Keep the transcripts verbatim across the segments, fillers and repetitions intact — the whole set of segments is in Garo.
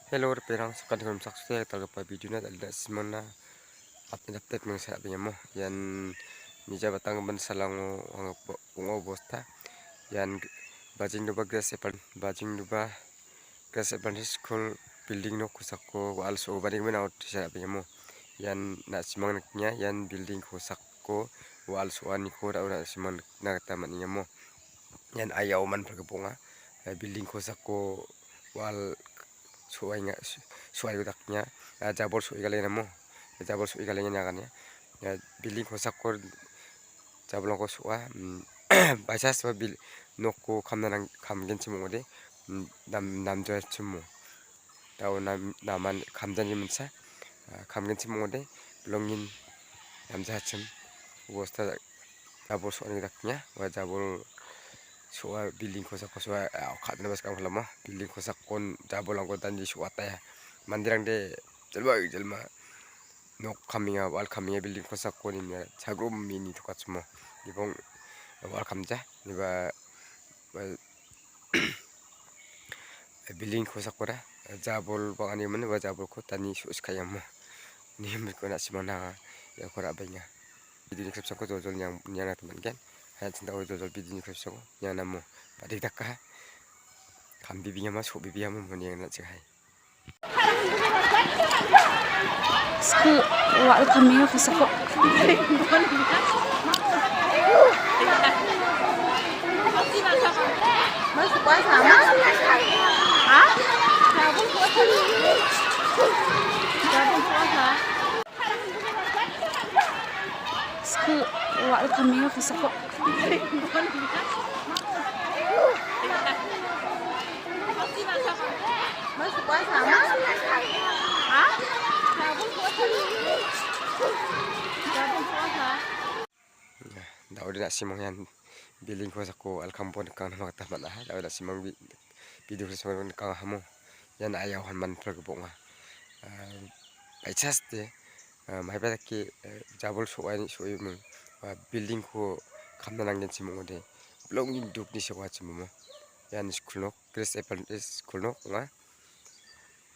Hello, ripengrang, sakantikon saksuta dal·gipa video-na dal·na simangna update, update mingsa ra·bengamo. Ian mija batanggimin salango anga bo-, ong·a bosta. Ian g-, Bajingdoba Grace Advan-, Bajingdoba Grace Adventist School building nok kosako wa·al so·o barigimin aut tisa ra·bengamo. Ian na·simang nikna, ian building kosako wa·al so·aniko ra·o na·simang nikna gita man·engamo. Ian aiao manpilgipa ong·a. Eh, building kosako wa·al so·aenga, so-, so·aiko dakenga. Ah, jabol so·e galenga mo. Jabol so·e galenga agane. Ah, building kosako jabolrangko so·a. Mm, by chance ba bil-, nokko kamna nang-, kamgenchim ong·ode. Mm, nam-, namjoachim mo. Dao nam-, naman kamjani minsa. Ah, kamgenchim ong·ode. Bilongin namjachim. Bosta jabol so·ani dakenga. Ua jabol so·a building kosako so·a, ah, ka·dina bas kam halama. Building kosakon jabolrangko dani so·ataya. Manderangde jelma, jelma nok kamenga, wa·al kamenga building kosako nina chagrum mini tokachimo. Ibong wa·al kamja, iba, eh, building kosakora jabol bang·ani mani ba jabolko dani so·sikayamo. Ni miko na·simana iako ra·baenga. Video-ni clip-sako joljol niang-, niangna gita man·gen. Hai an·ching dao joljol video-ni clip-sako niangnamo. Ba·rik daka. Kam bibingama, so·bibingama moniangna ching hai. Sku wa·al kamenga kosako. Sku wa·al kamenga kosako. Dao de na·simang ian building kosako alkambo nikangna gita man·aha. Dao de na·simang bi-, video kosako nikangahamo. Ian aiao han manpilgipa ong·a. Ah, by chance de, ah, maiba dake, eh, jabol so·ani so·eming, ba building-ko kamna nanggenchim ong·ode. Bilongin dukni so·achim ong·a. Ian skul nok, Grace Adventist School nok ong·a.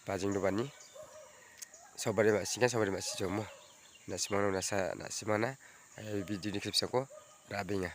Bajingdobani. Saubari ma·sika, saubari ma·sijomo. Na·simangna, na·sa, na·simangna, eh, video-ni clip-sako ra·benga.